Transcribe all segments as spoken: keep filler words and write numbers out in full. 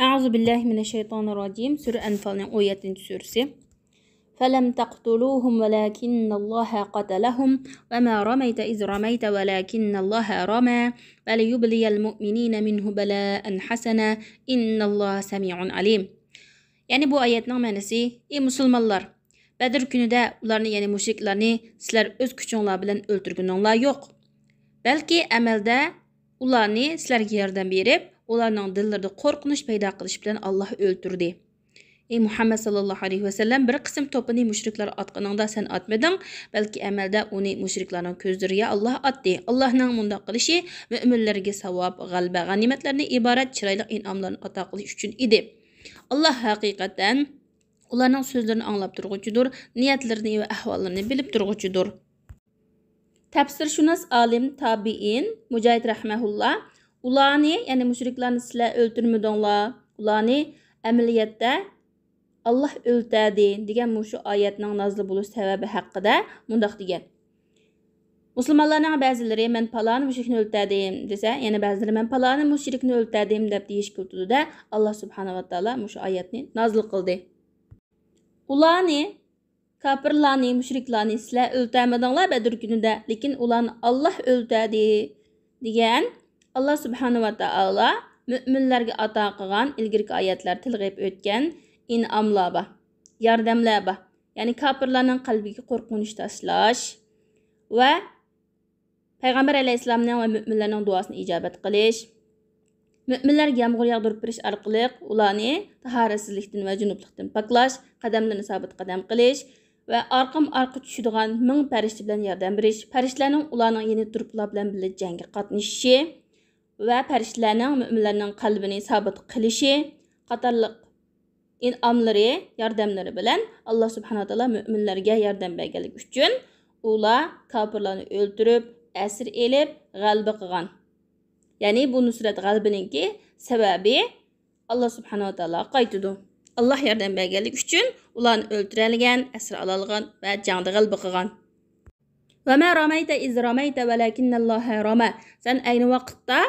أعوذ بالله من الشيطان الرجيم. سۈرە ئەنفالنىڭ ئون يەتتىنچى سۈرىسى. فلم تقتلوهم ولكن الله قتلهم وما رميت إذ رميت ولكن الله رمى وليبلي المؤمنين منه بلاء حسنا إن الله سميع عليم. يەنى بۇ ئايەتنىڭ مەنىسى: ئى مۇسۇلمانلار! بەدر كۈنىدە ئۇلارنى، يەنى مۇشرىكلارنى سىلەر ئۆز كۈچۈڭلار بىلەن ئۆلتۈرگىنىڭلار يوق. بەلكى ئەمەلدە ئۇلارنى سىلەرگە ياردەم بېرىپ، ئۇلارنىڭ دىللىرىدا قورقۇنچ پەيدا قىلىش بىلەن ئاللاھ ئۆلتۈردى. ئى مۇھەممەد ساللاللاھۇ ئەلەيھى ۋەسەللەم، بىر قىسىم توپىنى مۇشرىكلار ئاتقىنىڭدا سەن ئاتمىدىڭ، بەلكى ئەمەلدە ئۇنى مۇشرىكلارنىڭ كۆزلىرىگە ئاللاھ ئاتتى. ئاللاھنىڭ مۇنداق قىلىشى مۆمىنلەرگە ساۋاب، غەلىبە، غەنىيمەتلەردىن ئىبارەت چىرايلىق ئىنئاملارنى ئاتا قىلىش ئۈچۈن ئىدى. ئاللاھ ھەقىقەتەن ئۇلارنىڭ سۆزلىرىنى ئاڭلاپ تۇرغۇچىدۇر، نىيەتلىرىنى ۋە ئەھۋاللىرىنى بىلىپ تۇرغۇچىدۇر. تەپسىرشۇناس ئالىم تابىئىن مۇجاھىد رەھمەھۇللا ئۇلارنى، يەنى مۇشرىكلارنى سىلەر ئۆلتۈرمىدىڭلار، ئۇلارنى ئەمەلىيەتتە ئاللاھ ئۆلتەردى دېگەن مۇشۇ ئايەتنىڭ نازىل بولۇش سەۋەبى ھەققىدە مۇنداق دېگەن: مۇسۇلمانلارنىڭ بەزىلىرى مەن پالانى مۇشرىكنى ئۆلتەردىم دېسە، يەنە بەزىلىرى مەن پالانى مۇشرىكنى ئۆلتەردىم دەپ دېيىشكە كېلىدۇ-دە، ئاللاھ سۇبھانەھۇ ۋە تائالا مۇشۇ ئايەتنى نازىل قىلدى. ئۇلارنى، كاپىرلارنى، مۇشرىكلارنى سىلەر ئۆلتۈرمىدىڭلار بەدر كۈنىدە، لېكىن ئۇلارنى ئاللاھ ئۆلتۈردى دېگەن ئاللاھ سۇبھانەھۇ ۋە تائالا مۆمىنلەرگە ئاتا قىلغان ئىلگىرىكى ئايەتلەر تىلغا ئېلىپ ئۆتكەن ئىنئاملار بار، ياردەملەر بار. يەنى كاپىرلارنىڭ قەلبىگە قورقۇنچ تاشلاش ۋە پەيغەمبەر ئەلەيھىسسالامنىڭ ۋە مۆمىنلەرنىڭ دۇئاسىنى ئىجابەت قىلىش، مۆمىنلەرگە يامغۇر ياغدۇرۇپ بېرىش ئارقىلىق ئۇلارنى تاھارەتسىزلىكتىن ۋە جۇنۇپلۇقتىن پاكلاش، قەدەملىرىنى سابىت قەدەم قىلىش ۋە ئارقىمۇ ئارقا چۈشىدىغان مىڭ پەرىشتە بىلەن ياردەم بېرىش، پەرىشتىلەرنىڭ ئۇلارنىڭ يەنى تۇرۇپلار بىلەن بىللە جەڭگە قاتنىشىشى ۋە پەرىشتىلەرنىڭ مۆمىنلەرنىڭ قەلبىنى سابىت قىلىشى قاتارلىق ئىنئاملىرى، ياردەملىرى بىلەن ئاللاھ سۇبھانەھۇ ۋە تائالا مۆمىنلەرگە ياردەم بەرگەنلىكى ئۈچۈن ئۇلار كاپىرلارنى ئۆلتۈرۈپ، ئەسىر ئېلىپ، غەلىبە قىلغان. يەنى بۇ نۇسرەت غەلىبىنىڭكى سەۋەبى ئاللاھ سۇبھانەھۇ ۋە تائالاغا قايتىدۇ. ئاللاھ ياردەم بەرگەنلىكى ئۈچۈن ئۇلارنى ئۆلتۈرەلىگەن، ئەسىر ئالالىغان ۋە جەڭدە غەلىبە قىلغان. وما رميت إذ رميت ولكن الله رمى. سەن ئەينى ۋاقىتتا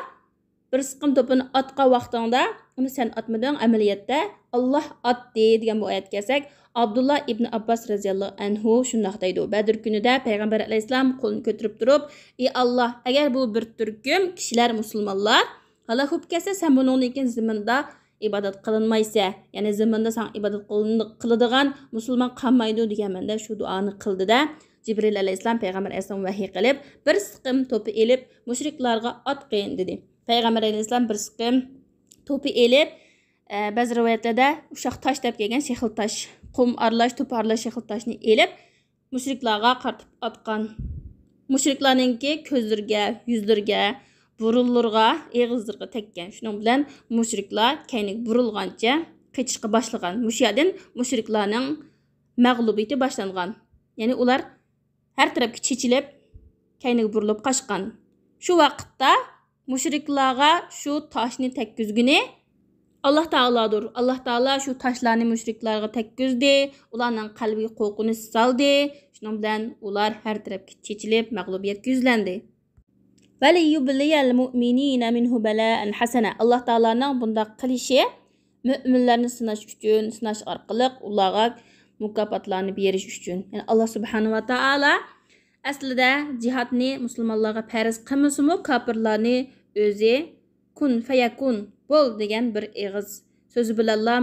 بىر سىقىم توپىنى ئاتقان ۋاقتىڭدا، ئۇنى سەن ئاتمىدىڭ، ئەمەلىيەتتە ئاللاھ ئاتتى دېگەن بۇ ئايەتكە كەلسەك، ئابدۇللا ئىبنى ئابباس رەزىياللاھۇ ئەنھۇ شۇنداق دەيدۇ: بەدر كۈنىدە پەيغەمبەر ئەلەيھىسسالام قولىنى كۆتۈرۈپ تۇرۇپ، ئى ئاللاھ، ئەگەر بۇ بىر تۈركۈم كىشىلەر مۇسۇلمانلار ھالاك بولۇپ كەتسە، سەن بۇنىڭدىن كېيىن زېمىندا ئىبادەت قىلىنمايسەن، يەنى زېمىندا ساڭا ئىبادەت قىلىن-، قىلىدىغان مۇسۇلمان قالمايدۇ دېگەن مەنىدە شۇ دۇئانى قىلدى-دە، جىبرىل ئەلەيھىسسالام پەيغەمبەر ئەلەيھىسسالام ۋەھىي قىلىپ، بىر سىقىم توپا ئېلىپ مۇشرىكلارغا ئاتقىن دېدى. پەيغەمبەر ئەلەيھىسسالام بىر سىقىم توپا ئېلىپ، ئە، بەزى رىۋايەتلەردە ئۇششاق تاش دەپ كەلگەن، شېخىل تاش، قۇم ئارىلاش، توپا ئارىلاش شېخىل تاشنى ئېلىپ، مۇشرىكلارغا قارىتىپ ئاتقان. مۇشرىكلارنىڭكى كۆزلىرىگە، يۈزلىرىگە، بۇرۇنلىرىغا، ئېغىزلىرىغا تەگكەن. شۇنىڭ بىلەن مۇشرىكلار كەينىگە بۇرۇلغانچە قېچىشقا باشلىغان. مۇشۇ يەردىن مۇشرىكلارنىڭ مەغلۇبىيىتى باشلانغان. يەنى ئۇلار ھەر تەرەپكە چېچىلىپ، كەينىگە بۇرۇلۇپ قاچقان. شۇ ۋاقىتتا مۇشرىكلارغا شۇ تاشنى تەگكۈزگىنى ئاللاھ تائالادۇر. ئاللاھ تائالا شۇ تاشلارنى مۇشرىكلارغا تەگكۈزدى، ئۇلارنىڭ قەلبىگە قورقۇنچ سالدى. شۇنىڭ بىلەن ئۇلار ھەر تەرەپكە چېچىلىپ، مەغلۇبىيەتكە يۈزلەندى. وليبلي المؤمنين منه بلاء حسنا. ئاللاھ تائالانىڭ بۇنداق قىلىشى مۆمىنلەرنى سىناش ئۈچۈن، سىناش ئارقىلىق ئۇلارغا مۇكاپاتلارنى بېرىش ئۈچۈن. يەنى ئاللاھ سۇبھانەھۇ ۋە تائالا ئەسلىدە جىھادنى مۇسۇلمانلارغا پەرز قىلمىسىمۇ، كاپىرلارنى ئۆزى كۇن فەيەكۇن، بول دېگەن بىر ئېغىز سۆزى بىلەنلا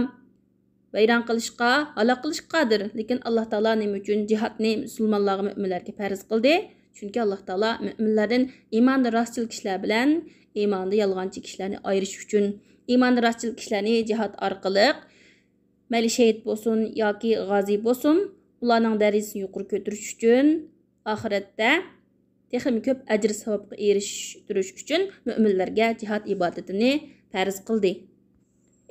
ۋەيران قىلىشقا، ھالاك قىلىشقا قادىر. لېكىن ئاللاھ تائالا نېمە ئۈچۈن جىھادنى مۇسۇلمانلارغا، مۆمىنلەرگە پەرز قىلدى؟ چۈنكى ئاللاھ تائالا مۆمىنلەردىن ئىماندا راستچىل كىشىلەر بىلەن ئىماندا يالغانچى كىشىلەرنى ئايرىش ئۈچۈن، ئىماندا راستچىل كىشىلەرنى جىھاد ئارقىلىق مەيلى شېھىت بولسۇن ياكى غازى بولسۇن، ئۇلارنىڭ دەرىجىسىنى يۇقىرى كۆتۈرۈش ئۈچۈن، ئاخىرەتتە تېخىمۇ كۆپ ئەجىر-ساۋابقا ئېرىشتۈرۈش ئۈچۈن مۆمىنلەرگە جىھاد ئىبادىتىنى پەرز قىلدى.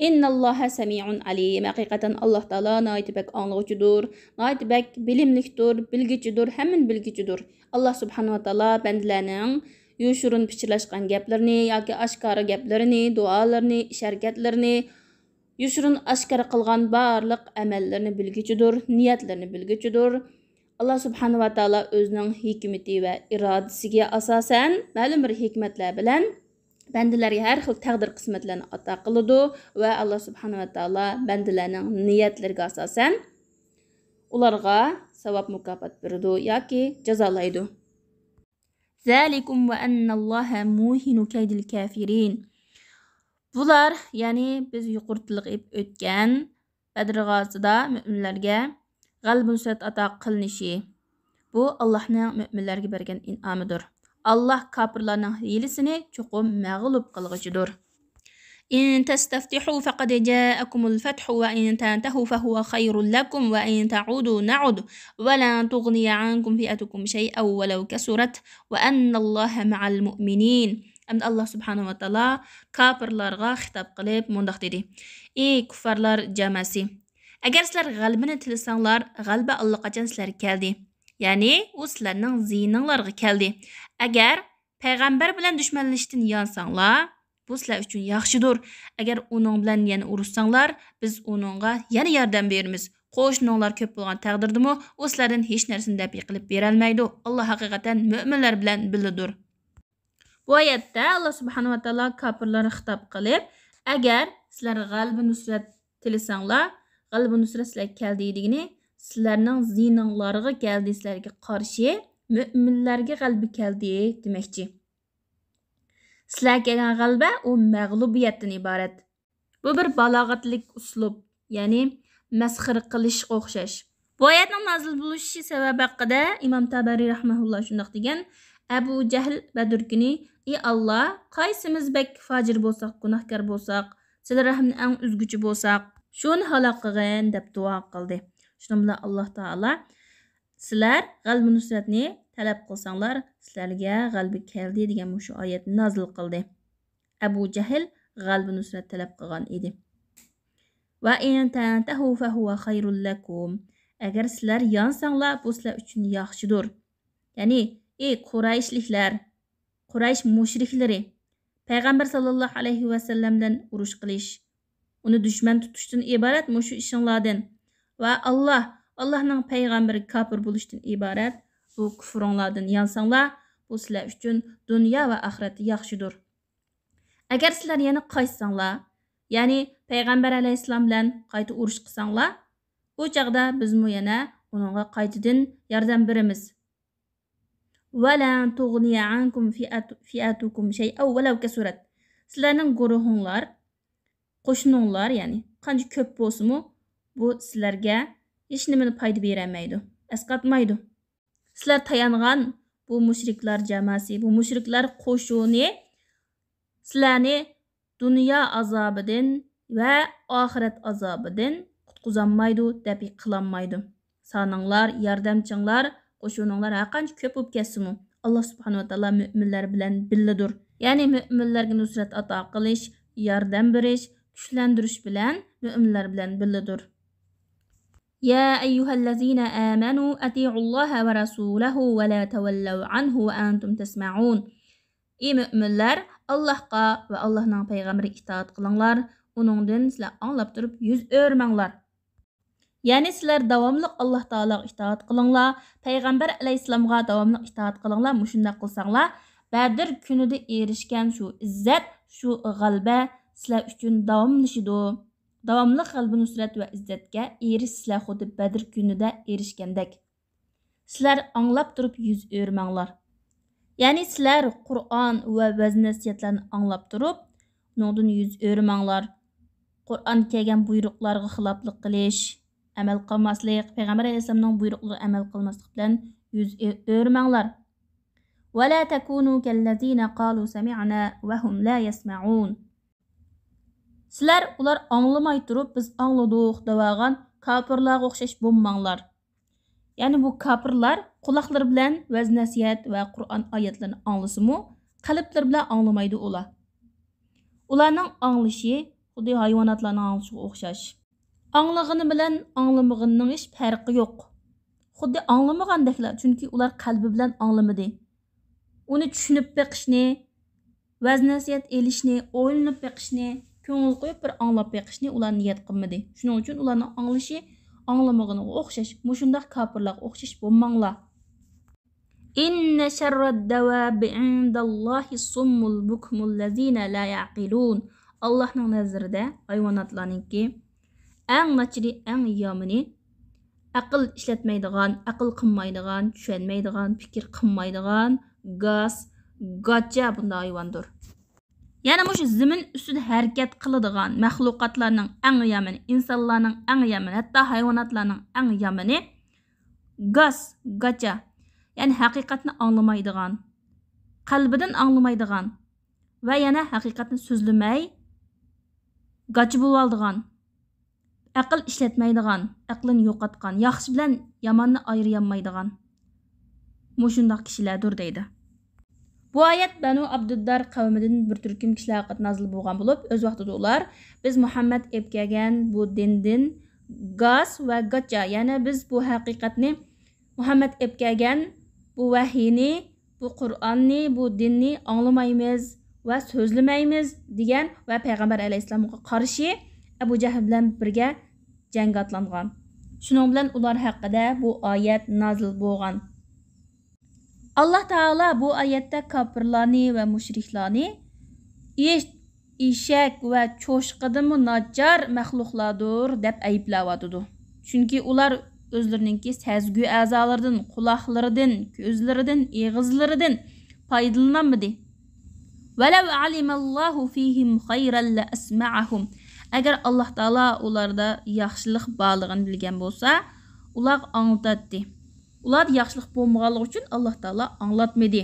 إن الله سميع عليم. ھەقىقەتەن ئاللاھ تائالا ناھايىتى بەك ئاڭلىغۇچىدۇر، ناھايىتى بەك بىلىملىكتۇر، بىلگۈچىدۇر، ھەممىنى بىلگۈچىدۇر. ئاللاھ سۇبھانەھۇ ۋە تائالا بەندىلەرنىڭ يوشۇرۇن پىچىرلاشقان گەپلىرىنى ياكى ئاشكارا گەپلىرىنى، دۇئالىرىنى، ئىش-ھەرىكەتلىرىنى، يوشۇرۇن ئاشكارا قىلغان بارلىق ئەمەللىرىنى بىلگۈچىدۇر، نىيەتلىرىنى بىلگۈچىدۇر. ئاللاھ سۇبھانەھۇ ۋە تائالا ئۆزىنىڭ ھېكمىتى ۋە ئىرادىسىگە ئاساسەن، مەلۇم بىر ھېكمەتلەر بىلەن بەندىلەرگە ھەر خىل تەقدىر قىسمەتلەرنى ئاتا قىلىدۇ ۋە ئاللا سۇبھانەھۇ ۋە تائالا بەندىلەرنىڭ نىيەتلىرىگە ئاساسەن ئۇلارغا ساۋاب مۇكاپات بېرىدۇ ياكى جازالايدۇ. ذلكم وأن الله موهن كيد الكافرين. بۇلار، يەنى بىز يۇقىرى تىلغا ئېلىپ ئۆتكەن بەدر غازىسىدا مۆمىنلەرگە غەلىبە نۇسرەت ئاتا قىلىنىشى، بۇ ئاللاھنىڭ مۆمىنلەرگە بەرگەن ئىنئامىدۇر. ئاللاھ كاپىرلارنىڭ ھىيلىسىنى چوقۇم مەغلۇپ قىلغۇچىدۇر. إن تستفتحوا فقد جاءكم الفتح وإن تنتهوا فهو خير لكم وإن تعودوا نعد ولن تغني عنكم فئتكم شيئا ولو كثرت وأن الله مع المؤمنين. ئەمدى ئاللاھ سۇبھانەھۇ ۋە تائالا كاپىرلارغا خىتاب قىلىپ مۇنداق دېدى: ئى كۇففارلار جاماسى! ئەگەر سىلەر غەلىبىنى تىلىسەڭلار، غەلىبە ئاللىقاچان سىلەرگە كەلدى. يەنى ئۇ سىلەرنىڭ زىيىنىڭلارغا كەلدى. ئەگەر پەيغەمبەر بىلەن دۈشمەنلىشىشتىن يانساڭلار، بۇ سىلەر ئۈچۈن ياخشىدۇر. ئەگەر ئۇنىڭ بىلەن يەنە ئۇرۇشساڭلار، بىز ئۇنىڭغا يەنە ياردەم بېرىمىز. قوشۇنۇڭلار كۆپ بولغان تەقدىردىمۇ ئۇ سىلەردىن ھېچ نەرسىنى دەپئى قىلىپ بېرەلمەيدۇ. ئاللاھ ھەقىقەتەن مۆمىنلەر بىلەن بىللىدۇر. بۇ ئايەتتە ئاللاھ سۇبھانەھۇ ۋە تائالا كاپىرلارغا خىتاب قىلىپ، ئەگەر سىلەر غەلىبە نۇسرەت تىلىسەڭلار، غەلىبە نۇسرەت سىلەرگە كەلدى دېگىنى، سىلەرنىڭ زىيىنىڭلارغا كەلدى، سىلەرگە قارشى مۆمىنلەرگە غەلىبە كەلدى دېمەكچى. سىلەرگە كەلگەن غەلىبە ئۇ مەغلۇبىيەتتىن ئىبارەت. بۇ بىر بالاغەتلىك ئۇسلۇب، يەنى مەسخىرە قىلىشقا ئوخشاش. بۇ ئايەتنىڭ نازىل بولۇش سەۋەبى ھەققىدە ئىمام تەبەرى رەھمەھۇللا شۇنداق دېگەن: ئەبۇ جەھىل بەدر كۈنى: ئى ئاللاھ، قايسىمىز بەك فاجىر بولساق، گۇناھكار بولساق، سىلە رەھمىنى ئەڭ ئۈزگۈچى بولساق، شۇنى ھالاك قىلغىن، دەپ دۇئا قىلدى. شۇنىڭ بىلەن ئاللاھ تائالا سىلەر غەلىبە نۇسرەتنى تەلەپ قىلساڭلار، سىلەرگە غەلىبە كەلدى دېگەن مۇشۇ ئايەتنى نازىل قىلدى. ئەبۇ جەھىل غەلىبە نۇسرەت تەلەپ قىلغان ئىدى. وَإِن تَنْتَهُوا فَهُوَ خَيْرٌ لَكُمْ. ئەگەر سىلەر يانساڭلار، بۇ سىلەر ئۈچۈن ياخشىدۇر. يەنى، ئى قۇرەيشلىكلەر، قۇرەيش مۇشرىكلىرى، پەيغەمبەر ساللاللاھۇ ئەلەيھى ۋەسەللەم بىلەن ئۇرۇش قىلىش، ئۇنى دۈشمەن تۇتۇشتىن ئىبارەت مۇشۇ ئىشىڭلاردىن ۋە ئاللاھ، ئاللاھنىڭ پەيغەمبىرىگە كاپىر بولۇشتىن ئىبارەت بۇ كۇفرۇڭلاردىن يانساڭلار، بۇ سىلەر ئۈچۈن دۇنيا ۋە ئاخىرەتتە ياخشىدۇر. ئەگەر سىلەر يەنە قايتساڭلار، يەنى پەيغەمبەر ئەلەيھىسسالام بىلەن قايتا ئۇرۇش قىلساڭلار، ئۇ چاغدا بىزمۇ يەنە ئۇنىڭغا قايتىدىن ياردەم بېرىمىز. وَلَنْ تُغْنِيَ عَنْكُمْ فِئَتُ-، فِئَتُكُمْ شَيْئًا وَلَوْ كَثُرَتْ. سىلەرنىڭ گۇرۇھۇڭلار، قوشۇنۇڭلار، يەنى قانچە كۆپ بولسىمۇ، بۇ سىلەرگە ھېچنېمىنى پايدا بېرەلمەيدۇ، ئەسقاتمايدۇ. سىلەر تايانغان بۇ مۇشرىكلار جاماسى، بۇ مۇشرىكلار قوشۇنى سىلەرنى دۇنيا ئازابىدىن ۋە ئاخىرەت ئازابىدىن قۇتقۇزالمايدۇ، دەپئى قىلالمايدۇ. سانىڭلار، ياردەمچىڭلار، قوشۇنۇڭلار ھەرقانچە كۆپ بولۇپ كەتسىمۇ، ئاللاھ سۇبھانەھۇ ۋە تائالا مۆمىنلەر بىلەن بىللىدۇر. يەنى مۆمىنلەرگە نۇسرەت ئاتا قىلىش، ياردەم بېرىش، كۈچلەندۈرۈش بىلەن مۆمىنلەر بىلەن بىللىدۇر. يا أيها الذين آمنوا أطيعوا الله ورسوله ولا تولوا عنه وأنتم تسمعون. ئى مۆمىنلەر، ئاللاھقا ۋە ئاللاھنىڭ پەيغەمبىرىگە ئىتائەت قىلىڭلار، ئۇنىڭدىن سىلەر ئاڭلاپ تۇرۇپ يۈز ئۆرمەڭلار. يەنى سىلەر داۋاملىق ئاللاھ تائالاغا ئىتائەت قىلىڭلار، پەيغەمبەر ئەلەيھىسسالامغا داۋاملىق ئىتائەت قىلىڭلار. مۇشۇنداق قىلساڭلار، بەدر كۈنىدە ئېرىشكەن شۇ ئىززەت، شۇ غەلىبە سىلەر ئۈچۈن داۋاملىشىدۇ. داۋاملىق غەلىبە نۇسرەت ۋە ئىززەتكە ئېرىشىسىلەر، خۇددى بەدر كۈنىدە ئېرىشكەندەك. سىلەر ئاڭلاپ تۇرۇپ يۈز ئۆرمەڭلار. يەنى سىلەر قۇرئان ۋە ۋەز-نەسىھەتلەرنى ئاڭلاپ تۇرۇپ، ئۇنىڭدىن يۈز ئۆرمەڭلار. قۇرئاندا كەلگەن بۇيرۇقلارغا خىلاپلىق قىلىش، ئەمەل قىلماسلىق، پەيغەمبەر ئەلەيھىسسالامنىڭ بۇيرۇقلىرىغا ئەمەل قىلماسلىق بىلەن يۈز ئۆ-، ئۆرمەڭلار. ولا تكونوا كالذين قالوا سمعنا وهم لا يسمعون. سىلەر ئۇلار ئاڭلىماي تۇرۇپ، بىز ئاڭلىدۇق دەۋالغان كاپىرلارغا ئوخشاش بولماڭلار. يەنى بۇ كاپىرلار قۇلاقلىرى بىلەن ۋەز-نەسىھەت ۋە قۇرئان ئايەتلىرىنى ئاڭلىسىمۇ، قەلبلىرى بىلەن ئاڭلىمايدۇ ئۇلار. ئۇلارنىڭ ئاڭلىشى خۇددى ھايۋاناتلارنىڭ ئاڭلىشىغا ئوخشاش. ئاڭلىغىنى بىلەن ئاڭلىمىغىنىنىڭ ھېچ پەرقى يوق. خۇددى ئاڭلىمىغاندەكلا، چۈنكى ئۇلار قەلبى بىلەن ئاڭلىمىدى. ئۇنى چۈشىنىپ بېقىشنى، ۋەز-نەسىھەت ئېلىشنى، ئويلىنىپ بېقىشنى، كۆڭۈل قويۇپ بىر ئاڭلاپ بېقىشنى ئۇلار نىيەت قىلمىدى. شۇنىڭ ئۈچۈن ئۇلارنىڭ ئاڭلىشى ئاڭلىمىغىنىغا ئوخشاش، مۇشۇنداق كاپىرلارغا ئوخشاش بولماڭلار. إن شر الدواب عند الله الصم البكم الذين لا يعقلون. ئاللاھنىڭ نەزىرىدە ھايۋاناتلارنىڭكى ئەڭ ناچىرى، ئەڭ يامىنى ئەقىل ئىشلەتمەيدىغان، ئەقىل قىلمايدىغان، چۈشەنمەيدىغان، پىكىر قىلمايدىغان، گاس، گاچا بۇنداق ھايۋاندۇر. يەنى مۇشۇ زېمىن ئۈستىدە ھەرىكەت قىلىدىغان مەخلۇقاتلارنىڭ ئەڭ يامىنى، ئىنسانلارنىڭ ئەڭ يامىنى، ھەتتا ھايۋاناتلارنىڭ ئەڭ يامىنى گاس، گاچا، يەنى ھەقىقەتنى ئاڭلىمايدىغان، قەلبىدىن ئاڭلىمايدىغان ۋە يەنە ھەقىقەتنى سۆزلىمەي گاچا بولۇۋالىدىغان، ئەقىل ئىشلەتمەيدىغان، ئەقلىنى يوقاتقان، ياخشى بىلەن ياماننى ئايرىيالمايدىغان مۇشۇنداق كىشىلەردۇر دەيدۇ. بۇ ئايەت بەنۇ ئابدۇددار قەۋمىدىن بىر تۈركۈم كىشىلەر ھەققىدە نازىل بولغان بولۇپ، ئۆز ۋاقتىدا ئۇلار، بىز مۇھەممەد ئېلىپ كەلگەن بۇ دىندىن گاس ۋە گاچا، يەنى بىز بۇ ھەقىقەتنى، مۇھەممەد ئېلىپ كەلگەن بۇ ۋەھىينى، بۇ قۇرئاننى، بۇ دىننى ئاڭلىمايمىز ۋە سۆزلىمەيمىز دېگەن ۋە پەيغەمبەر ئەلەيھىسسالامغا قارشى ئەبۇ جەھىل بىلەن بىرگە جەڭگە ئاتلانغان. شۇنىڭ بىلەن ئۇلار ھەققىدە بۇ ئايەت نازىل بولغان. ئاللا تائالا بۇ ئايەتتە كاپىرلارنى ۋە مۇشرىكلارنى ئىت، ئېشەك ۋە چوشقىدىنمۇ ناچار مەخلۇقلاردۇر دەپ ئەيىبلەۋاتىدۇ. چۈنكى ئۇلار ئۆزلىرىنىڭكى سەزگۈ ئەزالىرىدىن، قۇلاقلىرىدىن، كۆزلىرىدىن، ئېغىزلىرىدىن پايدىلىنالمىدى. ولو علم الله فيهم خيرا لأسمعهم. ئەگەر ئاللا تائالا ئۇلاردا ياخشىلىق بارلىقىنى بىلگەن بولسا، ئۇلارغا ئاڭلىتاتتى. ئۇلاردا ياخشىلىق بولمىغانلىقى ئۈچۈن ئاللا تائالا ئاڭلاتمىدى.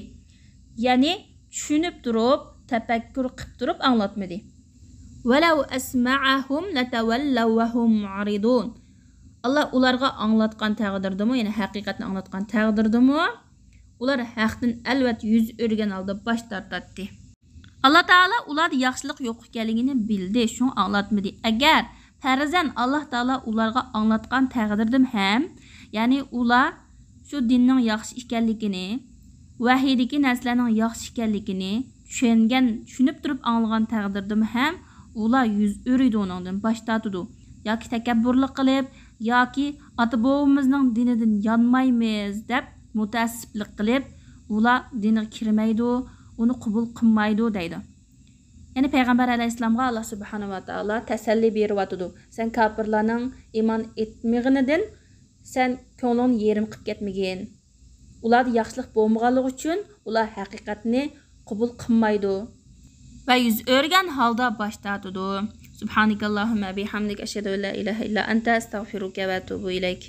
يەنى چۈشىنىپ تۇرۇپ، تەپەككۇر قىلىپ تۇرۇپ ئاڭلاتمىدى. ولو أسمعهم لتولوا وهم معرضون. ئاللا ئۇلارغا ئاڭلاتقان تەقدىردىمۇ، يەنى ھەقىقەتنى ئاڭلاتقان تەقدىردىمۇ، ئۇلار ھەقتىن ئەلۋەتتە يۈز ئۆرۈگەن ھالدا باش تارتاتتى. ئاللا تائالا ئۇلاردا ياخشىلىق يوق ئىكەنلىكىنى بىلدى، شۇڭا ئاڭلاتمىدى. ئەگەر پەرزەن ئاللا تائالا ئۇلارغا ئاڭلاتقان تەقدىردىمۇ ھەم، يەنى ئۇلار شۇ دىننىڭ ياخشى ئىكەنلىكىنى، ۋەھىيدىكى نەرسىلەرنىڭ ياخشى ئىكەنلىكىنى چۈشەنگەن، چۈشىنىپ تۇرۇپ ئاڭلىغان تەقدىردىمۇ ھەم، ئۇلار يۈز ئۆرۈيدۇ ئۇنىڭدىن، باش تارتىدۇ. ياكى تەكەببۇرلۇق قىلىپ، ياكى ئاتا بوۋىمىزنىڭ دىنىدىن يانمايمىز دەپ مۇتەئەسسىپلىك قىلىپ، ئۇلار دىنغا كىرمەيدۇ، ئۇنى قوبۇل قىلمايدۇ دەيدۇ. يەنى پەيغەمبەر ئەلەيھىسسالامغا ئاللا سۇبھانەھۇ ۋە تائالا تەسەللى بېرىۋاتىدۇ. سەن كاپىرلارنىڭ ئىمان ئېيتمىغىنىدىن سەن كۆڭلۈڭنى يېرىم قىلىپ كەتمىگىن. ئۇلاردا ياخشىلىق بولمىغانلىقى ئۈچۈن ئۇلار ھەقىقەتنى قوبۇل قىلمايدۇ. ۋە يۈز ئۆرۈگەن ھالدا باش تارتىدۇ. سبحانك اللهم وبحمدك، أشهد أن لا إله إلا أنت، أستغفرك وأتوب إليك.